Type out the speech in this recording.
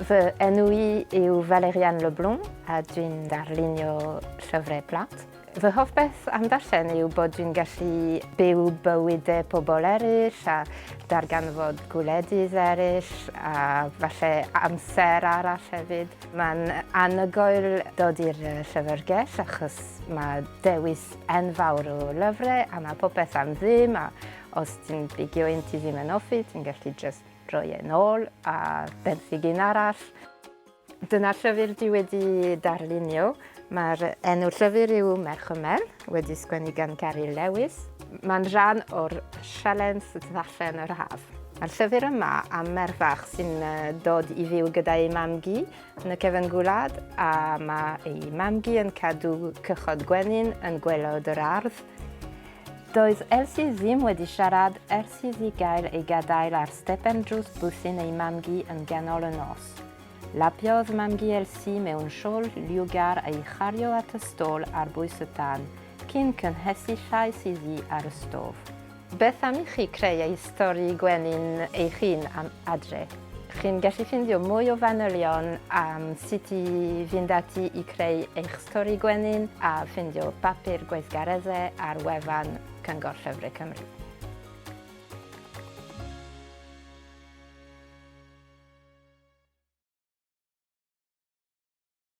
Fy enw i yw Valériane Leblond a dwi'n darlunio llyfrau plant. Fy hoff beth am darllen yw bod dwi'n gallu byw bywydau pobl eraill a darganfod gwledydd eraill a falle amser arall hefyd. Mae'n anhygoel dod i'r llyfrgell achos mae dewis enfawr o lyfrau a mae popeth am ddim a os ti'n bigio un ti ddim yn hoffi ti'n gallu just rhoi e'n ôl a benthyg un arall. Dyna'r llyfr dwi wedi darlunio. Mae'r enw llyfr yw Merch y Mel, wedi sgwennu gan Gary Lewis. Mae'n rhan o'r sialens ddarllen yr haf. Mae'r llyfr yma am merch fach sy'n dod i fyw gyda ei mam-gu yn y cefn gwlad a mae ei mam-gu yn cadw cychod gwenyn yn gwaelod yr ardd. Doedd Elsi ddim wedi siarad ers iddi gael ei gadael ar stepen drws bwthyn ei mam-gu yn ganol y nos. Lapiodd mam-gu Elsi mewn siôl liwgar a'i chario at y stôl ar bwys y tân, cyn cynhesu llaeth iddi ar y stof. Beth am i chi creu eich stori gwenyn eich hun am adre? Chi'n gallu ffindio mwy o fanylion am sut i fynd ati i creu eich stori gwenyn a ffindio papur gweithgareddau ar wefan Cyngor Llyfrau Cymru.